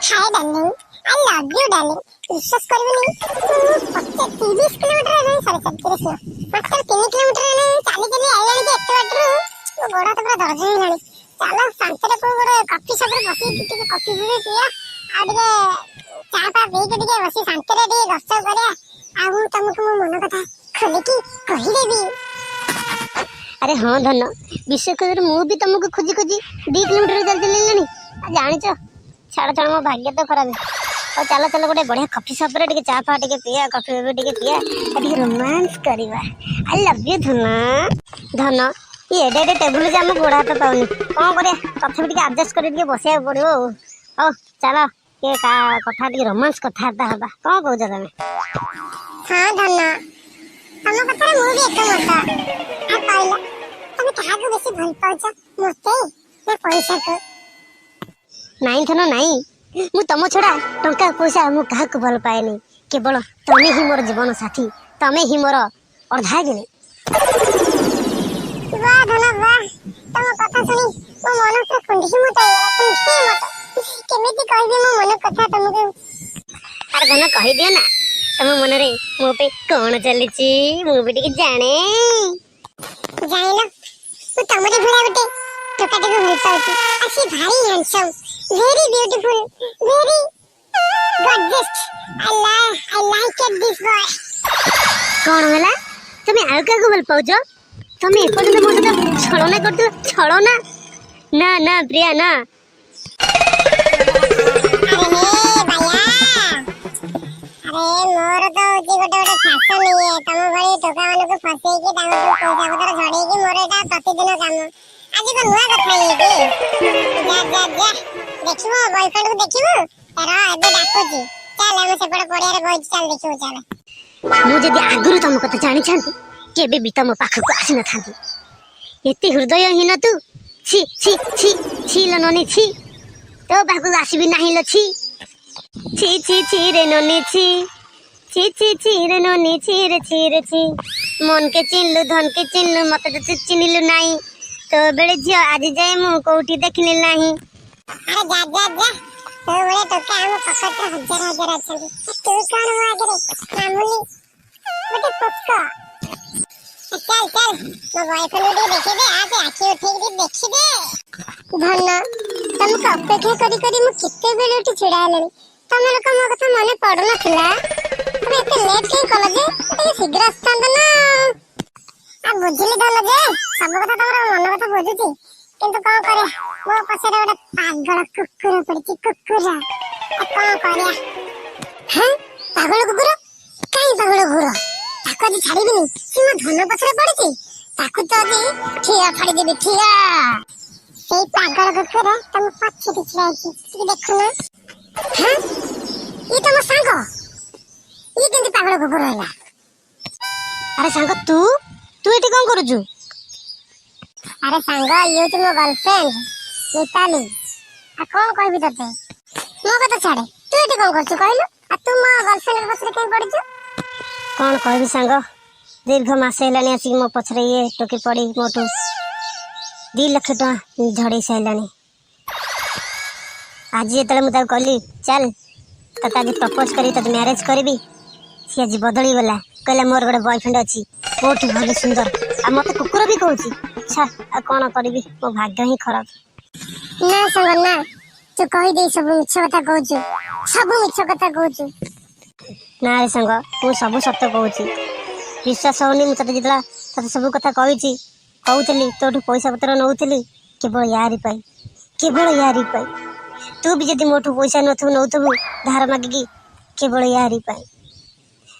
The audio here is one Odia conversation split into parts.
Hi darling, I love you darling. ବିଶ୍ୱାସ କରିବୁନି, ମୁଁ 30 କିଲୋମିଟର ହେଲାଣି, ସରି ସରି, 30 ନୁହଁ, ମାତ୍ର 3 କିଲୋମିଟର ହେଲାଣି ଚାଲି ଚାଲି ଆଇଲାଣି ଯେ ଏତେ ବାଟରୁ ମୋ ଗୋଡ଼ ହାତ ପୁରା ଦରଜ ହେଇଗଲାଣି। ଚାଲ, ଶାନ୍ତିରେ କୋଉ ଗୋଟେ କଫି ସପରେ ବସିକି ଟିକେ କଫି ଫଫି ପିଇବା ଆଉ ଟିକେ ଚା ଫା ପିଇକି ଟିକେ ବସି ଶାନ୍ତିରେ ଟିକେ ଗପସପ କରିବା ଆଉ ମୁଁ ତମକୁ ମୋ ମନ କଥା ଖୋଲିକି କହିଦେବି। ଆରେ ହଁ ଧନ, ବିଶ୍ୱାସ କର, ମୁଁ ବି ତମକୁ ଖୋଜି ଖୋଜି 2 କିଲୋମିଟର ଚାଲି ଚାଲିଲାଣି। ଆଉ ଜାଣିଛ, ଛାଡ଼ ଛାଡ଼, ମୋ ଭାଗ୍ୟ ତ ଖରାପ। ହଉ ଚାଲ ଚାଲ, ଗୋଟେ ବଢ଼ିଆ କଫି ସପରେ ଟିକେ ଚା ଫା ଟିକେ ପିଇବା, କଫି ଫଫି ଟିକେ ପିଇବା ଆଉ ଟିକେ ରୋମାନ୍ସ କରିବା। I love you ଧନ। ଧନ, ଇଏ ଏଡ଼େ ଏଡ଼େ ଟେବୁଲ ଯେ ଆମ ଗୋଡ଼ ହାତ ପାଉନି। କ'ଣ କରିବା? ତଥାପି ଟିକେ ଆଡଜଷ୍ଟ କରି ଟିକେ ବସିବାକୁ ପଡ଼ିବ। ଆଉ ହଉ ଚାଲ, ଟିକେ କଥା ଟିକେ ରୋମାନ୍ସ କଥାବାର୍ତ୍ତା ହେବା। କ'ଣ କହୁଛ ତମେ? ହଁ ଧନ, ତମ କଥାରେ ମୁଁ ବି ଏକମତ। ଆଉ କହିଲ, ତମେ କାହାକୁ ବେଶୀ ଭଲ ପାଉଛ, ମତେ ନା ପଇସାକୁ? ନାଇଁ ଧନ, ନାଇଁ, ମୁଁ ତମ ଛଡ଼ା ଟଙ୍କା ପଇସା ମୁଁ କାହାକୁ ଭଲ ପାଏନି। କେବଳ ତମେ ହିଁ ମୋର ଜୀବନ ସାଥୀ, ତମେ ହିଁ ମୋର ଅର୍ଦ୍ଧାଙ୍ଗିନୀ। ବାह ଧନ ବାह, ତମ କଥା ଶୁଣି ମୋ ମନ ପୁରା କୁଣ୍ଢି ମୋଟ ହେଇଗଲା, କୁଣ୍ଢି ମୋଟ। କେମିତି କହିବି ମୋ ମନ କଥା ତମକୁ? ଆରେ ଧନ, କହିଦିଅ ନା, ତମ ମନରେ ମୋ ପାଇଁ କଣ ଚାଲିଛି, ମୁଁ ବି ଟିକେ ଜାଣେ। ଜାଣିଲ, ମୁଁ ତମରି ଭଳିଆ ଗୋଟେ ଟୋକାଟାକୁ ଭଲ ପାଉଛି ଆଉ ସେ ଭାରି handsome, very beautiful, very gorgeous. I like it this boy. କଣ ହେଲା, ତମେ ଆଉ କାହାକୁ ଭଲ ପାଉଛ? ତମେ ଏପର୍ଯ୍ୟନ୍ତ ମୋ ସହିତ ଛଳନା କରୁଥିଲ, ଛଳନା? ନା ନା ପ୍ରିୟା, ନା। ଆରେ ହେ ବାୟା, ଆରେ ମୋର ତ ହଉଛି ଗୋଟେ ଗୋଟେ ଫ୍ୟାସନ ଇଏ। ତମ ଭଳି ଟୋକା ମାନଙ୍କୁ ଫସେଇକି ତାଙ୍କଠୁ ପଇସା ପତ୍ର ଝଡେଇକି ମୋର ଏଇଟା ପ୍ରତିଦିନ କାମ। ଆଜି କଣ ନୂଆ କଥା ଇଏ କି? ଯା ଯା ଯା, ଦେଖିବୁ ବୟଫ୍ରେଣ୍ଡ କୁ ଦେଖିବୁ। ରହ, ଏବେ ଡାକୁଛି, ଚାଲ, ଆମ ସେପଟ ପଡିଆରେ ବଇଛି, ଚାଲ ଦେଖିବୁ ଚାଲ। ମୁଁ ଯଦି ଆଗରୁ ତମ କଥା ଜାଣିଥାନ୍ତି, କେବେ ବି ତମ ପାଖକୁ ଆସିନଥାନ୍ତି। ଏତେ ହୃଦୟହୀନ ତୁ! ଛି ଛି ଛି ଛି ଲୋ ନନି, ଛି। ତୋ ପାଖକୁ ଆସିବି ନାହିଁ ଲୋ। ଛି ଛି ଛି ଛି ରେ ନନି, ଛି ଛି ଛି ଛି ରେ ନନି, ଛି ରେ ଛି ରେ ଛି। ମନକେ ଚିହ୍ନିଲୁ, ଧନକେ ଚିହ୍ନିଲୁ, ମତେ ତ ତୁ ଚିହ୍ନିଲୁ ନାହିଁ। ତୋ ବେଳେ ଝିଅ ଆଜି ଯାଏ ମୁଁ କୋଉଠି ଦେଖିଲି ନାହିଁ। ଆରେ ଯା ଯା ଯା, ତୋ ଭଳିଆ ଟୋକା ଆମ ପକେଟରେ ହଜାର ହଜାର ଅଛନ୍ତି। ତୁ କଣ ମୋ ଆଗରେ ମାମୁଲି ଗୋଟେ ପୋକ। ଚାଲ ଚାଲ, ମୋ ବୟଫ୍ରେଣ୍ଡ ଟିକେ ଦେଖିଦେ, ଆସେ, ଆଖି ଉଠେଇକି ଟିକେ ଦେଖିଦେ। ଧନ, ତମକୁ ଅପେକ୍ଷା କରି କରି ମୁଁ କେତେବେଳେ ଏଠି ଛିଡା ହେଲିଣି। ତମର କଣ ମୋ କଥା ମନେ ପଡୁନଥିଲା? ତମେ ଏତେ ଲେଟ୍ କାହିଁ କଲ ଯେ? ଟିକେ ଶୀଘ୍ର ଆସିଥାନ୍ତ ନା। ଆଉ ବୁଝିଲି ଧନ ଯେ, ସବୁ କଥା ତମର ମନ କଥା ବୁଝୁଛି, କିନ୍ତୁ କଣ କରିବା, ମୋ ପଛରେ ଗୋଟେ ପାଗଳ କୁକୁର ପଡିଛି, କୁକୁର। ଆଉ କଣ କରିବା? ହଁ, ପାଗଳ କୁକୁର? କାହିଁ ପାଗଳ କୁକୁର? ତାକୁ ଆଜି ଛାଡିବିନି। ସେ ମୋ ଧନ ପଛରେ ପଡିଛି, ତାକୁ ତ ଆଜି ଠିଆ ଫାଡିଦେବି, ଠିଆ। ସେଇ ପାଗଳ କୁକୁର ତମ ପଛରେ ଛିଡା ହେଇଛି, ଟିକେ ଦେଖୁନ। ହଁ, ଇଏ ତମ ସାଙ୍ଗ? ଇଏ କେମିତି ପାଗଳ କୁକୁର ହେଲା? ଆରେ ସାଙ୍ଗ, ତୁ ତୁ ଏଠି କଣ କରୁଛୁ? ଆରେ ସାଙ୍ଗ, ଇଏ ହଉଛି ମୋ ଗର୍ଲଫ୍ରେଣ୍ଡ ମିତାଲି। ଆଉ କଣ କହିବି ତତେ? ମୋ କଥା ଛାଡେ, ତୁ ଏଠି କଣ କରୁଛୁ କହିଲୁ? ଆଉ ତୁ ମୋ ଗର୍ଲଫ୍ରେଣ୍ଡ ପଛରେ କାଇଁ ପଡିଛୁ? କଣ କହିବି ସାଙ୍ଗ, ଦୀର୍ଘ ମାସେ ହେଲାଣି ଆସିକି ମୋ ପଛରେ ଇଏ ଟୋକି ପଡି ମୋଠୁ 2 ଲକ୍ଷ ଟଙ୍କା ଝଡେଇ ସାରିଲାଣି। ଆଜି ଯେତେବେଳେ ମୁଁ ତାକୁ କହିଲି, ଚାଲ ତତେ ଆଜି ପ୍ରପୋଜ କରିବି, ତତେ ମ୍ୟାରେଜ କରିବି, ସିଏ ଆଜି ବଦଳିଗଲା। କହିଲା ମୋର ଗୋଟେ ବୟଫ୍ରେଣ୍ଡ ଅଛି, ମୋଠୁ ଭଲ ସୁନ୍ଦର, ଆଉ ମତେ କୁକୁର ବି କହୁଛି। ଛା, ଆଉ କଣ କରିବି, ମୋ ଭାଗ୍ୟ ହିଁ ଖରାପ। ନା ସାଙ୍ଗ ନା, ତୁ କହିଦେଇ ସବୁ ମିଛ କଥା କହୁଛୁ, ସବୁ ମିଛ କଥା କହୁଛୁ। ନା ରେ ସାଙ୍ଗ, ମୁଁ ସବୁ ସତ କହୁଛି। ବିଶ୍ୱାସ ହଉନି? ମୁଁ ତତେ ଯେତେବେଳେ ତତେ ସବୁ କଥା କହିଛି, କହୁଥିଲି, ତୋଠୁ ପଇସା ପତ୍ର ନଉଥିଲି କେବଳ ୟାରି ପାଇଁ, କେବଳ ୟାରି ପାଇଁ। ତୁ ବି ଯଦି ମୋଠୁ ପଇସା ନଥିବୁ, ନଉଥିବୁ ଧାର ମାଗିକି କେବଳ ୟାରି ପାଇଁ।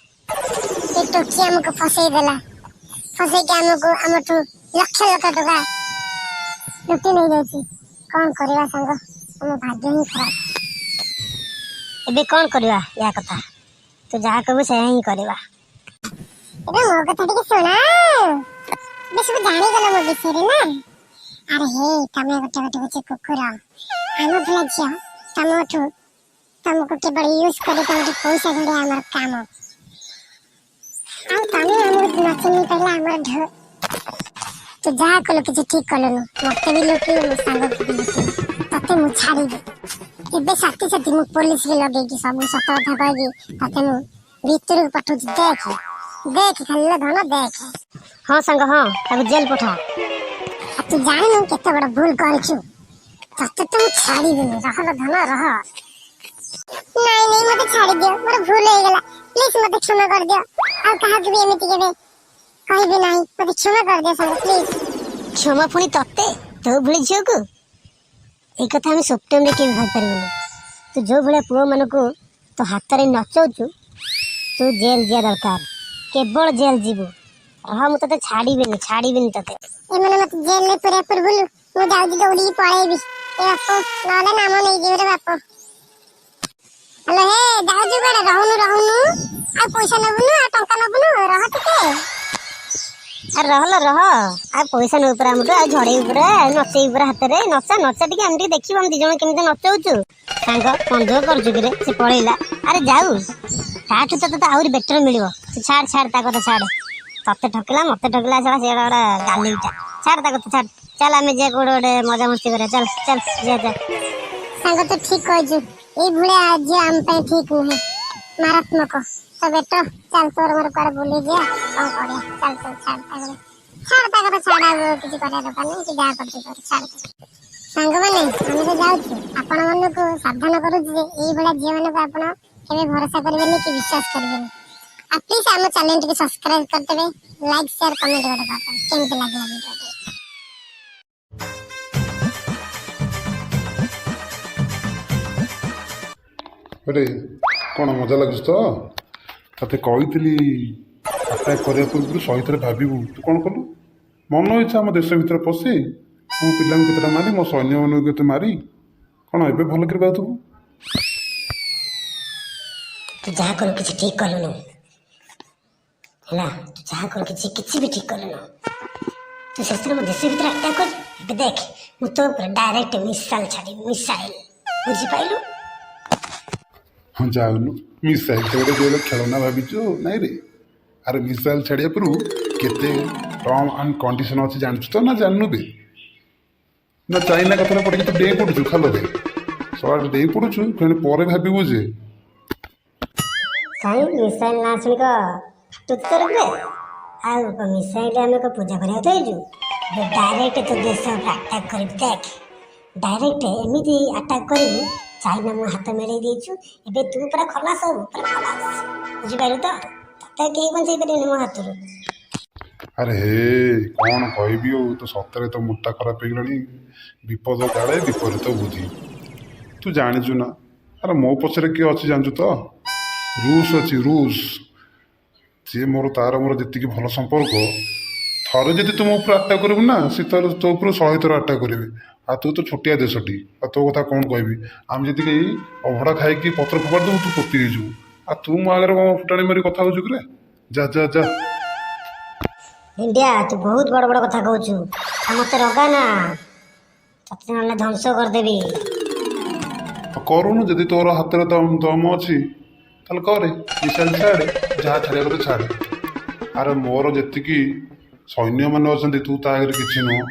ଏ ଟୋକି ଆମକୁ ଫସେଇ ଦେଲା, ଫସେଇକି ଆମକୁ ଆମଠୁ ଲକ୍ଷ ଲକ୍ଷ ଟଙ୍କା ଲୁଟି ନେଇଯାଇଛି। କଣ କରିବା ସାଙ୍ଗ, ଆମ ଭାଗ୍ୟ ହିଁ ଖରାପ। ଏବେ କଣ କରିବା ୟା କଥା? ତୁ ଯାହା କହିବୁ ସେୟା ହିଁ କରିବା। ଏବେ ମୋ କଥା ଟିକେ ଶୁଣ। ଏବେ ସବୁ ଜାଣିଗଲ ମୋ ବିଷୟରେ ନା? ଆରେ ହେ, ତମେ ଗୋଟେ ଗୋଟେ ହଉଛି କୁକୁର। ଆମ ଭଳିଆ ଝିଅ ତମଠୁ ତମକୁ କେବଳ ୟୁଜ କରି ତମଠୁ ପଇସା ଝାଡ଼ିବା ଆମର କାମ। ଆଉ ତମେ ଆମକୁ ନ ଚିହ୍ନି ପାରିଲେ ଆମର ଢ ତୁ ଯାହା କଲୁ କିଛି ଠିକ କଲୁନୁ। ମତେ ବି ଲୁଟିଲୁ, ମୋ ସାଙ୍ଗକୁ ବି ଲୁଟିଲୁ। ତତେ ମୁଁ ଛାଡ଼ିବି। ଏବେ ସାଥି ସାଥି ମୁଁ ପୋଲିସକି ଲଗେଇକି ସବୁ ସତ କଥା କହିକି ତତେ ମୁଁ ଭିତରକୁ ପଠଉଛି। ଦେଖ ଦେଖ ଖାଲି ଧନ ଦେଖ। ହଁ ସାଙ୍ଗ, ହଁ, ତାକୁ ଜେଲ ପଠା। ଆଉ ତୁ ଜାଣିନୁ କେତେ ବଡ ଭୁଲ କରିଛୁ, ତତେ ତ ମୁଁ ଛାଡ଼ିବିନି। ରହଲ ଧନ ରହ। ନାଇଁ ନାଇଁ, ମତେ ଛାଡିଦିଅ, ମୋର ଭୁଲ ହେଇଗଲା, ପ୍ଲିଜ ମତେ କ୍ଷମା କରିଦିଅ। ଆଉ କାହାକୁ ବି ଏମିତି କେବେ କହିବି ନାହିଁ, ମତେ କ୍ଷମା କରିଦିଅ ସାଙ୍ଗ, ପ୍ଲିଜ। କ୍ଷମା ପୁଣି ତତେ, ତୋ ଭଳି ଝିଅକୁ? ଏଇ କଥା ଆମେ ସ୍ୱପ୍ନରେ କେବେ ଭାବିପାରିବୁନି। ତୁ ଯୋଉ ଭଳିଆ ପୁଅମାନଙ୍କୁ ତୋ ହାତରେ ନଚଉଛୁ, ତୁ ଜେଲ ଯିବା ଦରକାର, କେବଳ ଜେଲ ଯିବୁ। ରହ, ମୁଁ ତତେ ଛାଡ଼ିବିନି, ଛାଡ଼ିବିନି ତତେ। ଏମାନେ ମତେ ଜେଲରେ ପୁରେଇବା ପୂର୍ବରୁ ମୁଁ ଯାଉଛି ଦୌଡ଼ିକି ପଳେଇବି। ଏ ବାପ, ନହେଲେ ନାମ ନେଇଯିବି ରେ ବାପ। ହ୍ୟାଲୋ, ହେ, ଯାଉଛୁ କୁଆଡେ? ରହୁନୁ ରହୁନୁ, ଆଉ ପଇସା ନବୁନୁ, ଆଉ ଟଙ୍କା ନବୁନୁ, ରହ ଟିକେ। ଆରେ ରହଲ ରହ, ଆଉ ପଇସା ନବୁ ପୁରା ଆମଠୁ, ଆଉ ଝଡେଇବୁ ପୁରା, ନଚେଇବୁ ପୁରା ହାତରେ। ନଚା ନଚା ଟିକେ, ଆମେ ଟିକେ ଦେଖିବୁ ଆମେ ଦି ଜଣ କେମିତି ନଚଉଛୁ। ସାଙ୍ଗ, ମନ କରୁଛୁ କିରେ? ସେ ପଳେଇଲା। ଆରେ ଯାଉ, ତାଠୁ ତତେ ତ ଆହୁରି ବେଟର ମିଳିବ। ସେ ଛାଡ ଛାଡ, ତା କଥା ଛାଡ। ତତେ ଠକିଲା, ମତେ ଠକିଲା, ଶଳା ସେ ଗୋଟେ ଗାଲିଟା। ଛାଡ ତା କଥା ଛାଡ, ଚାଲ ଆମେ ଯିବା କୋଉଠି ଗୋଟେ ମଜାମସ୍ତି କରିବା। ଚାଲ ଚାଲ, ଯିବା ଚାଲ। ସାଙ୍ଗ, ତୁ ଠିକ କହିଛୁ, ଏଇ ଭଳିଆ ଝିଅ ଆମ ପାଇଁ ଠିକ ନୁହେଁ, ମାରାତ୍ମକ ତ ବେଟ। ଚାଲ ତୋର ମୋର କୁଆଡେ ବୁଲି ଯିବା, କଣ କରିବା। ଚାଲ ଚାଲ, ଛାଡ ତା କଥା ଛାଡ, ତା କଥା ଛାଡ, ଆଉ କିଛି କରିବା ଦରକାର ନାହିଁ। ସେ ଯାହା କରୁଛି କରୁ, ଛାଡ। ସାଙ୍ଗମାନେ, ଆମେ ତ ଯାଉଛୁ, ଆପଣ ମାନଙ୍କୁ ସାବଧାନ କରୁଛୁ ଯେ ଏଇଭଳିଆ ଝିଅମାନଙ୍କୁ ଆପଣ କେବେ ଭରସା କରିବେନି କି ବିଶ୍ୱାସ କରିବେନି। ଆଉ ପ୍ଲିଜ ଆମ ଚ୍ୟାନେଲ ଟିକେ ସବସ୍କ୍ରାଇବ କରିଦେବେ, ଲାଇକ୍ ସେୟାର କମେଣ୍ଟ ଗୋଟେ କରିଦେବେ। କେମିତି ଲାଗିଲା ଭିଡ଼ିଓଟି? ଆରେ କ'ଣ ମଜା ଲାଗୁଛି ତ? ତତେ କହିଥିଲି ଆଟାକ୍ କରିବା ପୂର୍ବରୁ 100 ଥର ଭାବିବୁ। ତୁ କ'ଣ କଲୁ? ମନ ଇଚ୍ଛା ଆମ ଦେଶ ଭିତରେ ପଶି ମୋ ପିଲାଙ୍କୁ କେତେଟା ମାରି, ମୋ ସୈନ୍ୟମାନଙ୍କୁ କେତେ ମାରି, କ'ଣ ଏବେ ଭଲ କରି ପାଉଥିବୁ? ତୁ ଯାହା କରୁ କିଛି ଠିକ କଲୁନୁ, ହେଲା? ତୁ ଯାହା କରୁ କିଛି କିଛି ବି ଠିକ କଲୁନୁ। ତୁ ଶେଷରେ ମୋ ଦେଶ ଭିତରେ ଆଟାକ୍ କର। ଏବେ ଦେଖ, ମୁଁ ତୋ ଉପରେ ଡାଇରେକ୍ଟ ମିସାଇଲ ଛାଡ଼ିବି, ମିସାଇଲ, ବୁଝିପାଇଲୁ? ହଁ, ଯାଉନୁ, ମିସାଇଲ୍ ତ ଗୋଟେ ଯୋଉ ଖେଳନା ଭାବିଛୁ ନାଇଁ ରେ? ଆରେ ମିସାଇଲ୍ ଛାଡ଼ିବା ପୂର୍ବରୁ କେତେ ଟର୍ମ ଆଣ୍ଡ କଣ୍ଡିସନ୍ ଅଛି ଜାଣିଛୁ ତ ନା ଜାଣିନୁ ବେ? ନା ଚାଇନା କଥାରେ ପଡ଼ିକି ତୁ ଡେଇଁ ପଡ଼ୁଛୁ ଖାଲରେ? ଶଳା, ଡେଇଁ ପଡ଼ୁଛୁ, ପୁଣି ପରେ ଭାବିବୁ ଯେ। କାଇଁ, ମିସାଇଲ ନାଁ ଶୁଣିକ ଫାଟୁଛି ତୋର ଏବେ? ଆଉ ମିସାଇଲ ଆମେ କଣ ପୂଜା କରିବାକୁ ହେଇଛୁ? ଡାଇରେକ୍ଟ ତୋ ଦେଶ ଉପରେ ଆଟାକ୍ କରିବି, ଦେଖ। ଡାଇରେକ୍ଟ ଏମିତି ଆଟାକ୍ କରିବୁ, ଚାଇନା ମୁଁ ହାତ ମିଳେଇ ଦେଇଛୁ, ଏବେ ତୁ ପୁରା ଖଲାସ ହବୁ, ପୁରା ଖଲାସ, ବୁଝିପାରିଲୁ ତ? ତତେ କେହି ବଞ୍ଚେଇ ପାରିବେନି ମୋ ହାତରୁ। ଆରେ ହେ, କ'ଣ କହିବି ଆଉ, ତୋ ସତରେ ତୋ ମୁଣ୍ଡଟା ଖରାପ ହେଇଗଲାଣି। ବିପଦ କାଳେ ବିପରୀତ ବୁଦ୍ଧି, ତୁ ଜାଣିଛୁ ନା? ଆରେ ମୋ ପଛରେ କିଏ ଅଛି ଜାଣିଛୁ ତ? ରୁଷ ଅଛି, ରୁଷ। ସିଏ ମୋର ତାର ମୋର ଯେତିକି ଭଲ ସମ୍ପର୍କ, ଥରେ ଯଦି ତୁ ମୋ ଉପରେ ଆଟାକ୍ କରିବୁ ନା, ସେ ତୋର ତୋ ଉପରୁ 100 ଥର ଆଟାକ୍ କରିବେ। ଆଉ ତୁ ତ ଛୋଟିଆ ଦେଶଟି, ଆଉ ତୋ କଥା କ'ଣ କହିବି? ଆମେ ଯଦି ଅଭଡ଼ା ଖାଇକି ପତ୍ର ଫୋପାଡ଼ି ଦେବୁ, ତୁ ପୋତି ହେଇଯିବୁ। ଆଉ ତୁ ମୋ ଆଗରେ କ'ଣ ଫୁଟାଣି ମାରି କଥା ହଉଛୁ କିରେ? ଯା ଯା ଯା। ଇଣ୍ଡିଆ, ତୁ ବହୁତ ବଡ଼ ବଡ଼ କଥା କହୁଛୁ, ଆଉ ମତେ ରଗା ନା, ତତେ ନହେଲେ ଧ୍ୱଂସ କରିଦେବି। ଆଉ କରୁନୁ, ଯଦି ତୋର ହାତରେ ଦମ ଦମ ଅଛି ତାହେଲେ କରେ, ମିସାଇଲ୍ ଛାଡ଼େ, ଯାହା ଛାଡ଼ିବା କଥା ଛାଡ଼େ। ଆରେ ମୋର ଯେତିକି ସୈନ୍ୟମାନେ ଅଛନ୍ତି, ତୁ ତା ଆଗରେ କିଛି ନୁହଁ।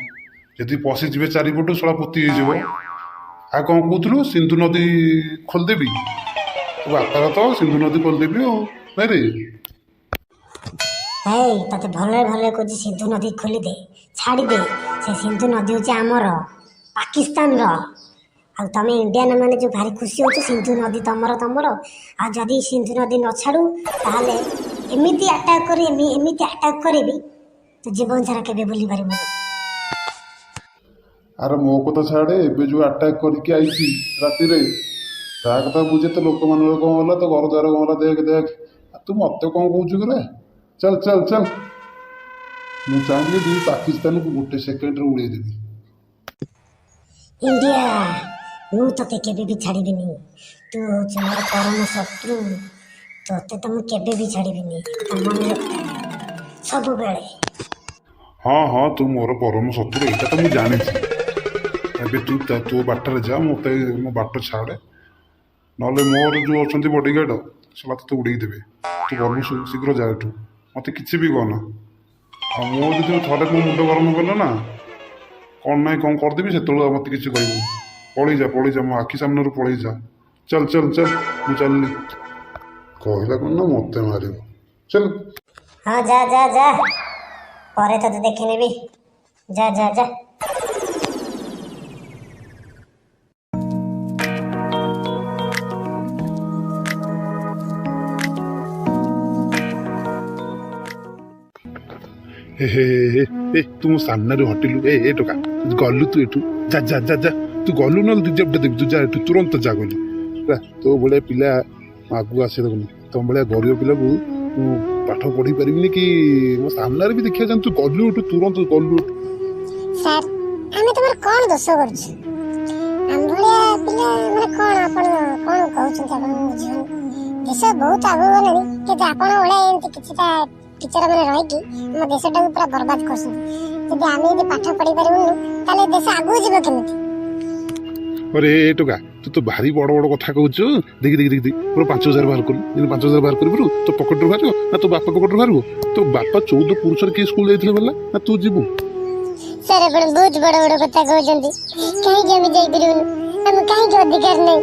ଯଦି ପଶିଯିବେ ଚାରିପଟୁ, ଶଳା ପୋତି ହେଇଯିବ। ଆଉ କ'ଣ କହୁଥିଲୁ? ସିନ୍ଧୁ ନଦୀ ଖୋଲିଦେବି ତୋ ବାପାର ତ, ସିନ୍ଧୁ ନଦୀ ଖୋଲିଦେବି ଆଉ ନାଇଁ ରେ। ହେଇ, ତତେ ଭଲରେ ଭଲରେ କହୁଛି, ସିନ୍ଧୁ ନଦୀ ଖୋଲିଦେ, ଛାଡ଼ିଦେ। ସେ ସିନ୍ଧୁ ନଦୀ ହେଉଛି ଆମର, ପାକିସ୍ତାନର। ଆଉ ତମେ ଇଣ୍ଡିଆନ ମାନେ ଯୋଉ ଭାରି ଖୁସି ହଉଛ ସିନ୍ଧୁ ନଦୀ ତମର ତମର। ଆଉ ଯଦି ସିନ୍ଧୁ ନଦୀ ନ ଛାଡ଼ୁ, ତାହେଲେ ଏମିତି ଆଟାକ୍ କରି ଏମିତି ଆଟାକ୍ କରିବି, ତୁ ଜୀବନ ସାରା କେବେ ଭୁଲି ପାରିବୁନି। ଆରେ ମୋ କଥା ଛାଡ଼େ, ଏବେ ଯୋଉ ଆଟାକ୍ କରିକି ଆଇଛି ରାତିରେ ତା କଥା ବୁଝେ। ତ ଲୋକମାନଙ୍କର କ'ଣ ହେଲା, ତୋ ଘର ଦ୍ୱାର କ'ଣ ହେଲା, ଦେଖ ଦେଖ। ଆଉ ତୁ ମତେ କ'ଣ କହୁଛୁ କିରେ? ଚାଲ ଚାଲ ଚାଲ, ମୁଁ ଚାହିଁଲେ ବି ପାକିସ୍ତାନକୁ ଗୋଟେ ସେକେଣ୍ଡରେ ଉଡ଼େଇ ଦେବି। ଇଣ୍ଡିଆ, ମୁଁ ତତେ କେବେ ବି ଛାଡ଼ିବିନି। ତୁ ହଉଛୁ ମୋର ପରମ ଶତ୍ରୁ, ତତେ ତ ମୁଁ କେବେ ବି ଛାଡ଼ିବିନି, ଏକଥା ମନେ ରଖିଥା ସବୁବେଳେ। ହଁ ହଁ, ତୁ ମୋର ପରମ ଶତ୍ରୁ, ଏଇଟା ତ ମୁଁ ଜାଣିଛି। ଏବେ ତୁ ତୋ ବାଟରେ ଯା, ମୋତେ ମୋ ବାଟ ଛାଡ଼େ। ନହେଲେ ମୋର ଯୋଉ ଅଛନ୍ତି ବଡିଗାର୍ଡ, ଶଳା ତତେ ଉଡ଼େଇ ଦେବେ। ତୁ ଗଲୁ, ଶୀଘ୍ର ଯା ଏଠୁ, ମୋତେ କିଛି ବି କହନା। ଆଉ ମୁଁ ଯଦି ଥରେ ମୋ ମୁଣ୍ଡ ଗରମ କଲେ ନା, କ'ଣ ନାହିଁ କ'ଣ କରିଦେବି, ସେତେବେଳକୁ ଆଉ ମୋତେ କିଛି କହିବୁନି। ପଳେଇ ଯା, ପଳେଇ ଯା, ମୋ ଆଖି ସାମ୍ନାରୁ ପଳେଇ ଯା। ଚାଲ ଚାଲ ଚାଲ, ମୁଁ ଚାଲିଲି। କହିଲା କ'ଣ ନା ମୋତେ ମାରିବ, ଚାଲ। ହଁ, ଯା ଯା ଯା, ପରେ ତତେ ଦେଖିନେବି। ଯା ଯା ଯା। ହେ ହେ ହେ, ଏ ତୁ ମୋ ସାମ୍ନାରୁ ହଟିଲୁ। ଏ ଏ ଟୋକା, ଗଲୁ ତୁ ଏଠୁ? ଯା ଯା ଯା ଯା, ତୁ ଗଲୁ, ନହେଲେ ଦି ଜାପଟା ଦେବି। ତୁ ଯା ଏଠୁ, ତୁରନ୍ତ ଯା ଗଲୁ। ହେଲା, ତୋ ଭଳିଆ ପିଲା ଆଗକୁ ଆସିବାକୁ, ତମ ଭଳିଆ ଗରିବ ପିଲାକୁ ମୁଁ ପାଠ ପଢ଼େଇ ପାରିବିନି କି ମୋ ସାମ୍ନାରେ ବି ଦେଖିବା ଚାହୁଁ। ତୁ ଗଲୁ ଏଠୁ, ତୁରନ୍ତ ଗଲୁ ଏଠୁ। ସାର୍, ଆମେ ତୁମର କ'ଣ ଦୋଷ କରୁଛୁ? ଆମ ଭଳିଆ ପିଲା ମାନେ କ'ଣ, ଆପଣ କ'ଣ କହୁଛନ୍ତି ଆପଣ ବୁଝିବନି। ଦେଶ ବହୁତ ଆଗକୁ ଗଲାଣି, କିନ୍ତୁ ଆପଣ ଭଳିଆ ଏମିତି କିଛିଟା ଟିଚର ମାନେ ରହିକି ଆମ ଦେଶଟାକୁ ପୁରା ବର୍ବାଦ କରୁଛନ୍ତି। ଯଦି ଆମେ ଯଦି ପାଠ ପଢ଼ି ପାରିବୁନୁ, ତାହେଲେ ଦେଶ ଆଗକୁ ଯିବ କେମିତି? ଆରେ ଏ ଟୋକା, ତୁ ତ ଭାରି ବଡ଼ ବଡ଼ କଥା କହୁଛୁ। ଦେଖି ଦେଖି ଦେଖି ଦେଖି, ମୋର 5,000 ବାହାର କଲୁ। ଯେମିତି 5,000 ବାହାର କରିବୁ, ତୋ ପକେଟରୁ ବାହାରିବ ନା ତୋ ବାପା ପକେଟରୁ ବାହାରିବ? ତୋ ବାପା 14 ପୁରୁଷରେ କିଏ ସ୍କୁଲ ଯାଇଥିଲେ ବୋଲା ନା ତୁ ଯିବୁ? ସାର୍, ଆପଣ ବହୁତ ବଡ଼ ବଡ଼ କଥା କହୁଛନ୍ତି। କାହିଁକି ଆମେ ଯାଇପାରିବୁନୁ? ଆମକୁ କାହିଁକି ଅଧିକାର ନାହିଁ?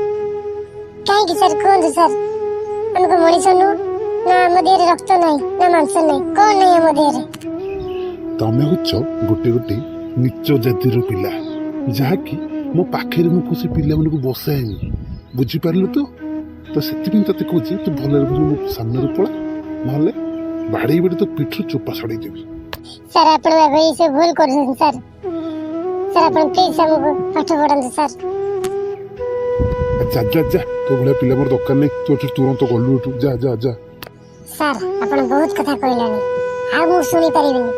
କାହିଁକି ସାର୍, କୁହନ୍ତୁ ସାର୍? ଆମକୁ ମଣିଷ ନୁହଁ ନା? ଆମ ଦେହରେ ରକ୍ତ ନାହିଁ ନା ମାଂସ ନାହିଁ? କ'ଣ ନାହିଁ ଆମ ଦେହରେ? ତମେ ହଉଛ ଗୋଟେ ଗୋଟେ ନୀଚ ଜାତିର ପିଲା, ଯାହାକି ମୋ ପାଖରେ ମୁଁ କୌଣସି ପିଲାମାନଙ୍କୁ ବସାଏନି, ବୁଝିପାରିଲୁ ତ? ତ ସେଥିପାଇଁ ତତେ କହୁଛି, ତୁ ଭଲରେ ଭଲରେ ମୋ ସାମ୍ନାରୁ ପଳା, ନହେଲେ ବାଡ଼େଇ ବାଡ଼େଇ ତୋ ପିଠିରୁ ଚୋପା ଛଡ଼େଇ ଦେବି। ସାର୍, ଆପଣ ଏବେ ଏଇସବୁ ଭୁଲ କରୁଛନ୍ତି ସାର୍। ସାର୍, ଆପଣ ପ୍ଲିଜ୍ ଆମକୁ ପାଠ ପଢ଼ାନ୍ତୁ ସାର୍। ଯା ଯା ଯା, ତୋ ଭଳିଆ ପିଲା ମୋର ଦରକାର ନାହିଁ। ତୁ ଏଠୁ ତୁରନ୍ତ ଗଲୁ ଏଠୁ, ଯା ଯା ଯା। ସାର୍, ଆପଣ ବହୁତ କଥା କହିଲେଣି, ଆଉ ମୁଁ ଶୁଣିପାରିବିନି।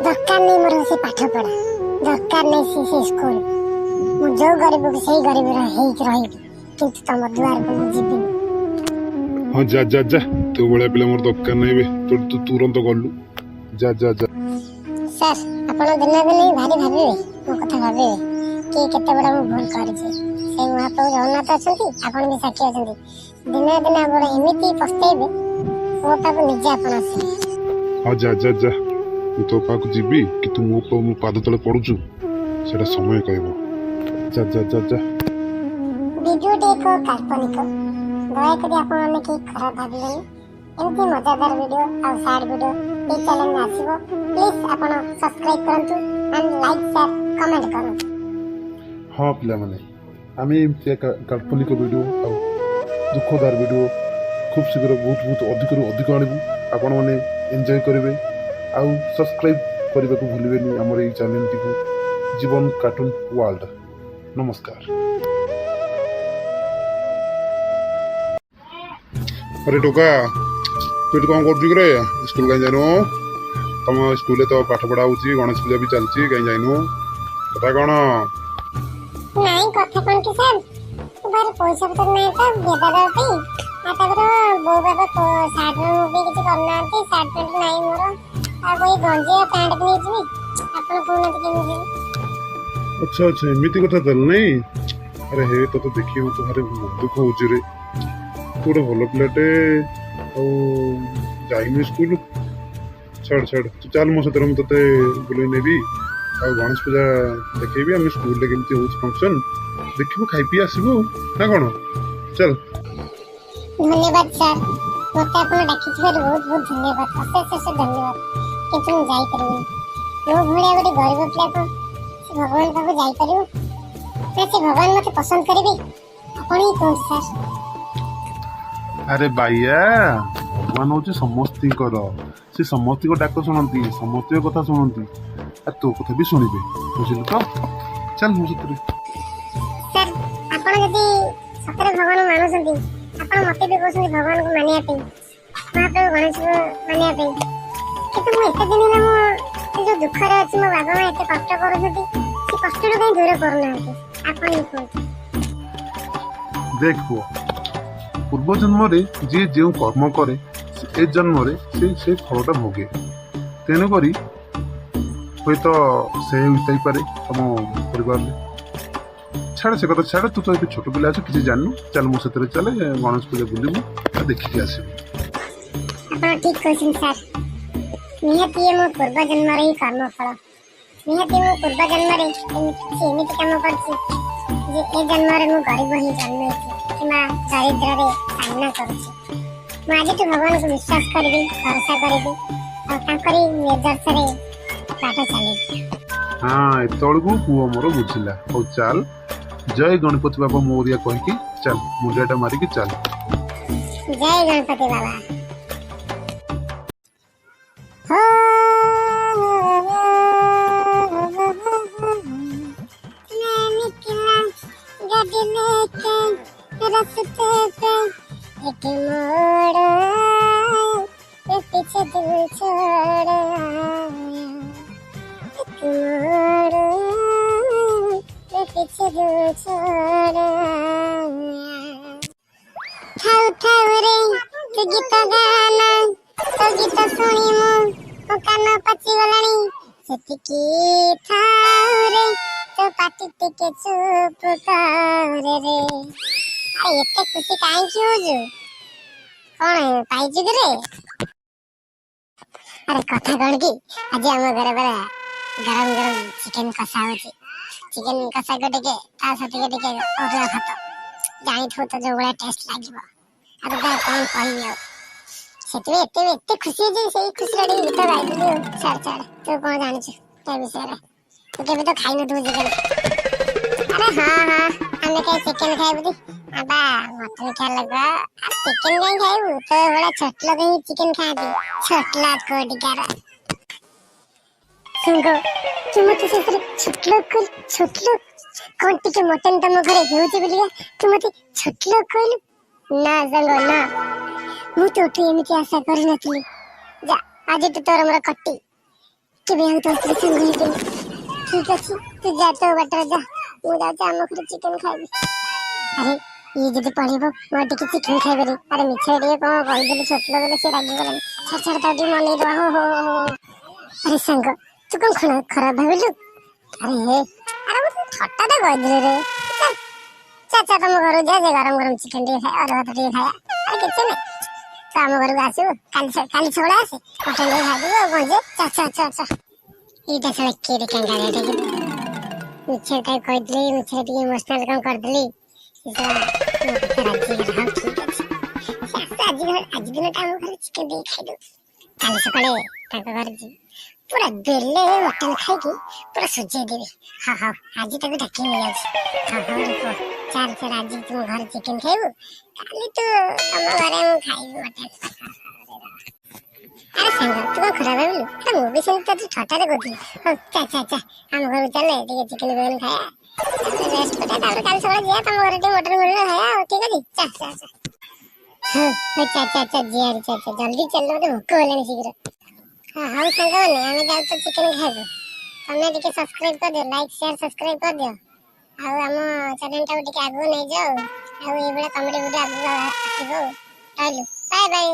ଦରକାର ନାହିଁ ମୋର ସେ ପାଠ ପଢ଼ା, ଦରକାର ନାହିଁ ସେ ସ୍କୁଲ। ମୁଁ ଯୋଉ ଗରିବକୁ ସେଇ ଗରିବର ହେଇକି ରହିବି, କିନ୍ତୁ ତମ ଦୁଆରକୁ ମୁଁ ଯିବିନି। ହଁ, ଯା ଯା ଯା, ତୋ ଭଳିଆ ପିଲା ମୋର ଦରକାର ନାହିଁ ବେ। ତୁ ତୁରନ୍ତ ଗଲୁ, ଯା ଯା ଯା। ସାର୍, ଆପଣ ଦିନେ ଦିନେ ଭାରି ଭାବିବେ, ମୋ କଥା ଭାବିବେ କି କେତେ ବଡ଼ ମୁଁ ଭୁଲ କରିଛି। ସେଇ ମହାପ୍ରଭୁ ଜଗନ୍ନାଥ ଅଛନ୍ତି, ଆପଣ ବି ସାକ୍ଷୀ ଅଛନ୍ତି। ଦିନେ ଦିନେ ଆପଣ ଏମିତି ପସ୍ତେଇବେ, ମୋ ପାଖକୁ ନିଜେ ଆପଣ ଆସିବେ। ହଁ, ଯା ଯା ଯା, ମୁଁ ତୋ ପାଖକୁ ଯିବି କି ତୁ ମୋ ପାଦ ତଳେ ପଡୁଛୁ, ସେଇଟା ସମୟ କହିବ। ଯା ଯା ଯା ଯା। ଭିଡ଼ିଓଟି ଏକ କାଳ୍ପନିକ, ଦୟାକରି ଆପଣମାନେ କେହି ଖରାପ ଭାବିବେନି। ଏମିତି ମଜାଦାର ଭିଡ଼ିଓ ଆଉ ସାଡ୍ ଭିଡ଼ିଓ ଏଇ ଚ୍ୟାନେଲରେ ଆସିବ। ପ୍ଲିଜ୍ ଆପଣ ସବସ୍କ୍ରାଇବ୍ କରନ୍ତୁ ଆଣ୍ଡ ଲାଇକ୍, ସେୟାର, କମେଣ୍ଟ କରନ୍ତୁ। ହଁ ପିଲାମାନେ, ଆମେ ଏମିତିଆ କାଳ୍ପନିକ ଭିଡ଼ିଓ ଆଉ ଦୁଃଖଦାର ଭିଡ଼ିଓ ଖୁବ୍ ଶୀଘ୍ର ବହୁତ ବହୁତ ଅଧିକରୁ ଅଧିକ ଆଣିବୁ। ଆପଣମାନେ ଏନ୍ଜୟ କରିବେ ଆଉ ସବସ୍କ୍ରାଇବ୍ କରିବାକୁ ଭୁଲିବେନି ଆମର ଏଇ ଚ୍ୟାନେଲଟିକୁ, ଜୀବନ କାର୍ଟୁନ୍ ୱାର୍ଲଡ। ନମସ୍କାର। ଆରେ ଟୋକା, ତୁ ଏଠି କ'ଣ କରୁଛୁ କିରେ? ସ୍କୁଲ କାହିଁ ଯାଇନୁ? ତମ ସ୍କୁଲରେ ତ ପାଠ ପଢ଼ା ହେଉଛି, ଗଣେଶ ପୂଜା ବି ଚାଲିଛି, କାହିଁ ଯାଇନୁ? କଥା କ'ଣ? ନାଇଁ, କଥା କ'ଣ କି ସାର୍, ମୋ ପାଖରେ ପଇସା ପତ୍ର ନାହିଁ ତ ବିଦା ଦେବା ପାଇଁ। ଆଉ ତାପରେ ବୋଉ ବାବା ସାର୍ଟ ମୋ ପାଇଁ କିଛି କରିନାହାନ୍ତି, ସାର୍ଟ ପ୍ୟାଣ୍ଟ ନାହିଁ ମୋର। ଆଉ ଏଇ ଗଞ୍ଜି ଆଉ ପ୍ୟାଣ୍ଟ ପିନ୍ଧିକି ଯିବି? ଆପଣ କହୁନାହାନ୍ତି, କେମିତି ଯିବି? ଆଚ୍ଛା ଆଚ୍ଛା, ଏମିତି କଥା ତାହେଲେ ନାଇଁ? ଆରେ ହେ, ତୋତେ ଦେଖିକି ମତେ ଭାରି ମନ ଦୁଃଖ ହଉଛି ରେ। ତୁ ଗୋଟେ ଭଲ ପିଲାଟେ ଆଉ ଯାଇନୁ ସ୍କୁଲ। ଛାଡ଼ ଛାଡ଼, ତୁ ଚାଲ ମୋ ସାଥିରେ, ମୁଁ ତୋତେ ବୁଲେଇ ନେବି ଆଉ ଗଣେଶ ପୂଜା ଦେଖେଇବି। ଆମେ ସ୍କୁଲରେ କେମିତି ହଉଛି ଫଙ୍କସନ୍ ଦେଖିବୁ, ଖାଇ ପିଇ ଆସିବୁ ନା କ'ଣ? ଚାଲ। ଧନ୍ୟବାଦ ସାର୍, ମୋତେ ଆପଣ ଡାକିଥିବାରୁ ବହୁତ ବହୁତ ଧନ୍ୟବାଦ, ଅଶେଷ ଅଶେଷ ଧନ୍ୟବାଦ। କିନ୍ତୁ ମୁଁ ଯାଇପାରିବିନି। ମୋ ଭଳିଆ ଗୋଟେ ଗରିବ ପିଲାକୁ ସେ ଭଗବାନ ପାଖକୁ ଯାଇପାରିବ ନା ସେ ଭଗବାନ ମୋତେ ପସନ୍ଦ କରିବେ? ଆପଣ ହିଁ କୁହନ୍ତୁ ସାର୍। ଆରେ ବାଇଆ, ଭଗବାନ ହଉଛି ସମସ୍ତିଙ୍କର। ସେ ସମସ୍ତିଙ୍କ ଡାକ ଶୁଣନ୍ତି, ସମସ୍ତିଙ୍କ କଥା ଶୁଣନ୍ତି ଆଉ ତୋ କଥା ବି ଶୁଣିବେ, ବୁଝିଲୁ ତ? ଚାଲ ମୋ ସାଥିରେ। ସାର୍, ଆପଣ ଯଦି ସତରେ ଭଗବାନଙ୍କୁ ମାନୁଛନ୍ତି, ଆପଣ ମୋତେ ବି କହୁଛନ୍ତି ଭଗବାନଙ୍କୁ ମାନିବା ପାଇଁ, ମହାପ୍ରଭୁ ଗଣେଶଙ୍କୁ ମାନିବା ପାଇଁ, କିନ୍ତୁ ମୁଁ ଏତେ ଦିନ ହେଲା ମୁଁ ଯୋଉ ଦୁଃଖରେ ଅଛି, ମୋ ବାବା ମା ଏତେ କଷ୍ଟ କରୁଛନ୍ତି, ସେ କଷ୍ଟରୁ କାହିଁ ଦୂର କରୁନାହାନ୍ତି? ଆପଣ ହିଁ କୁହନ୍ତୁ। ଦେଖ ପୁଅ, ପୂର୍ବ ଜନ୍ମରେ ଯିଏ ଯେଉଁ କର୍ମ କରେ, ଏ ଜନ୍ମରେ ସେ ସେ ଫଳଟା ଭୋଗେ। ତେଣୁକରି ହୁଏତ ସେ ହୋଇଥାଇପାରେ ତମ ପରିବାରରେ। ଛାଡ଼, ସେ କଥା ଛାଡ଼। ତୁ ତ ଏବେ ଛୋଟ ପିଲା ଅଛୁ, କିଛି ଜାଣିନୁ। ଚାଲ ମୋ ସାଥିରେ ଚାଲେ, ଗଣେଶ ପୂଜା ବୁଲିବୁ ଆଉ ଦେଖିକି ଆସିବୁ। ଆପଣ ଠିକ କହିଛନ୍ତି ସାର୍। ନିହାତି ଇଏ ମୋ ପୂର୍ବ ଜନ୍ମର ହିଁ କର୍ମଫଳ। ନିହାତି ମୁଁ ପୂର୍ବ ଜନ୍ମରେ ଏମିତି କିଛି ଏମିତି କାମ କରିଛି। ଯେ ଏ ଜନ୍ମରେ ମୁଁ ଗରିବ ହିଁ ଜନ୍ମ ହେଇଛି କିମ୍ବା ଦାରିଦ୍ର୍ୟରେ ସାମ୍ନା କରୁଛି। ମୁଁ ଆଜିଠୁ ଭଗବାନଙ୍କୁ ବିଶ୍ୱାସ କରିବି, ଭରସା କରିବି ଆଉ ତାଙ୍କରି ନିର୍ଦ୍ଦେଶରେ ବାଟ ଚାଲିବି। ହଁ, ଏତେବେଳକୁ ପୁଅ ମୋର ବୁଝିଲା। ହଉ ଚାଲ, ଜୟ ଗଣପତି ବାବା ମୋରିଆ କହିକି ଚାଲ, ମୁଣ୍ଡିଆଟା ମାରିକି ଚାଲ। ଜୟ ଗଣପତି ବାବା। मैं निकला गाड़ी लेके, रास्ते पे एक मोड़ आया, मैं पीछे दिल छोड़ आया। एक मोड़ आया, मैं पीछे दिल छोड़ आया। ଥାଉ ଥାଉ ରେ, ତୁ ଗୀତ ଗାନା, ତୋ ଗୀତ ଶୁଣି ମୁଁ ମୋ କାନ ପାଚିଗଲାଣି। ସେତିକି ଥାଉ ରେ, ତୋ ପାଟି ଟିକେ ଚୁପ କରେ ରେ। ଆରେ, ଏତେ ଖୁସି କାହିଁକି ହଉଛୁ? କଣ ପାଇଛୁ କି ରେ? ଆରେ, କଥା କଣ କି, ଆଜି ଆମ ଘରେ ପରା ଗରମ ଗରମ ଚିକେନ କଷା ହଉଛି। ଚିକେନ କଷାକୁ ଟିକେ ତା ସାଥିରେ ଟିକେ ଅରୁଆ ଭାତ, ଜାଣିଥିବୁ ତ ଯୋଉ ଭଳିଆ ଟେଷ୍ଟ ଲାଗିବ। ଆଉ ତୋତେ ଆଉ କଣ କହିବି? ଆଉ ସେଥିପାଇଁ ଏତେ ଏତେ ଖୁସି ହେଇଛି, ସେଇ ଖୁସିରେ ଟିକେ ଗୀତ ଗାଇଦେଲି। ଆଉ ଛାଡ଼ ଛାଡ଼, ତୁ କଣ ଜାଣିଛୁ ତା ବିଷୟରେ? ତୁ କେବେ ତ ଖାଇନଥିବୁ ଚିକେନ। ଆରେ ହଁ, ଆମେ କାଇଁ ଚିକେନ ଖାଇବୁ କି? ବା ମଟନ ଖିଆ ଲୋକ, ଆଉ ଚିକେନ କାଇଁ ଖାଇବୁ? ତୋ ଭଳିଆ ଛୋଟ ଲୋକ ହିଁ ଚିକେନ ଖାଆନ୍ତି, ଛୋଟ ଲୋକ କୋଉଠିକାର। ସାଙ୍ଗ, ତୁ ମତେ ଶେଷରେ ଛୋଟ ଲୋକ କହିଲୁ? ଛୋଟ ଲୋକ କଣ? ଟିକେ ମଟନ ତମ ଘରେ ହେଉଛି ବୋଲିକା ତୁ ମତେ ଛୋଟ ଲୋକ କହିଲୁ? ନା ସାଙ୍ଗ ନା, ମୁଁ ତୋଠୁ ଏମିତି ଆଶା କରିନଥିଲି। ଯା, ଆଜିଠୁ ତୋର ମୋର କଟି, କେବେ ଆଉ ତୋ ସହିତ ସାଙ୍ଗ ହେବିନି। ଠିକ ଅଛି, ତୁ ଯା, ତୋ ବାଟରେ ଯା, ମୁଁ ଯାଉଛି ଆମ ଘରେ ଚିକେନ ଖାଇବି। ଆରେ, ଇଏ ଯଦି ପଳେଇବ, ମୁଁ ଆଉ ଟିକେ ଚିକେନ ଖାଇପାରିବି। ଆରେ, ମିଛରେ ଟିକେ କଣ କହିଦେଲି ଛୋଟ ଲୋକ ବୋଲି, ସେ ରାଗିଗଲାଣି। ଛାଡ଼ ଛାଡ଼, ତାକୁ ଟିକେ ମନେଇଦବା। ହୋ ହୋ ହୋ ହୋ। ଆରେ ସାଙ୍ଗ, ତୁ କଣ ଖରାପ ଭାବିଲୁ? ଆରେ ହେ, ଆରେ ମୁଁ ଥଟ୍ଟାଟା କହିଦେଲି ରେ। ଚାଲ ଚା ଚା, ତମ ଘରକୁ ଯା, ଯେ ଗରମ ଗରମ ଚିକେନ ଟିକେ ଖାଇବା, ଅରୁଆ ଭାତ ଟିକେ ଖାଇବା। ଆରେ କିଛି ନାହିଁ, ତୁ ଆମ ଘରକୁ ଆସିବୁ କାଲି, କାଲି ସକାଳେ ଆସେ, ମଟନ ଟିକେ ଖାଇଦେବୁ। ଆଉ କଣ ଯେ, ଚା ଚା ଚା ଚା। ଏଇଟା ଶଳା କିଏ ରେ? କାଙ୍ଗାଳିଆଟା କି? ମିଛରେ ତାକୁ କହିଦେଲି, ମିଛରେ ଟିକେ ଇମୋସନାଲ କଣ କରିଦେଲି, ସେ ଶଳା ମୋ କଥା ରାଜି ହେଇଗଲା। ହଉ ଠିକ ଅଛି, ସେ ଆସୁ। ଆଜି ଆଜି ଦିନଟା ଆମ ଘରେ ଚିକେନ ଟିକେ ଖାଇଦଉ, କାଲି ସକାଳେ ତାଙ୍କ ଘରେ ଯିବି, ପୁରା ବେଲେ ମଟନ ଖାଇକି ପୁରା ସୁଜେଇ ଦେବି। ହଁ ହଉ, ଆଜି ତାକୁ ଡାକି ନେଇଯାଉଛି। ହଁ ହଉ ରେ ପୁଅ, ଚାଲ ଚାଲ, ଆଜି ତୁମ ଘରେ ଚିକେନ ଖାଇବୁ, କାଲି ତୁ ତମ ଘରେ ମୁଁ ଖାଇବି ମଟନ। ଆରେ ସାଙ୍ଗ, ତୁ କଣ ଖରାପ ଭାବିଲୁ? ଆରେ, ମୁଁ ବି ସେମିତି ତୋତେ ଥଟ୍ଟାରେ କହୁଥିଲି। ହଉ ଚା ଚା ଚା, ଆମ ଘରକୁ ଚାଲେ, ଟିକେ ଚିକେନ ଫିକେନ ଖାଇବା, ତାପରେ ରେଷ୍ଟ କରିବା, ତାପରେ କାଲି ସକାଳେ ଯିବା ତମ ଘରେ ଟିକେ ମଟନ ଫଟନ ଖାଇବା। ଆଉ ଠିକ ଅଛି, ଚା ଚା ଚା। ହଁ ହଉ, ଚା ଚା ଚା, ଯିଆ ଚା ଚା, ଜଲ୍ଦି ଚାଲ, ମତେ ଭୋକ ହେଲାଣି, ଶୀଘ୍ର। ହଁ ହଉ ସାଙ୍ଗମାନେ, ଆମେ ଯାଉଛୁ ଚିକେନ ଖାଇବୁ। ତମେ ଟିକେ ସବସ୍କ୍ରାଇବ କରିଦିଅ, ଲାଇକ୍, ସେୟାର, ସବସ୍କ୍ରାଇବ କରିଦିଅ ଆଉ ଆମ ଚ୍ୟାନେଲଟାକୁ ଟିକେ ଆଗକୁ ନେଇଯାଅ। ଆଉ ଏଇଭଳିଆ କମେଡି ଭିଡ଼ିଓ ଆଗକୁ ଆସିବ। ଆଉ ରହିଲୁ, ବାଏ ବାଏ।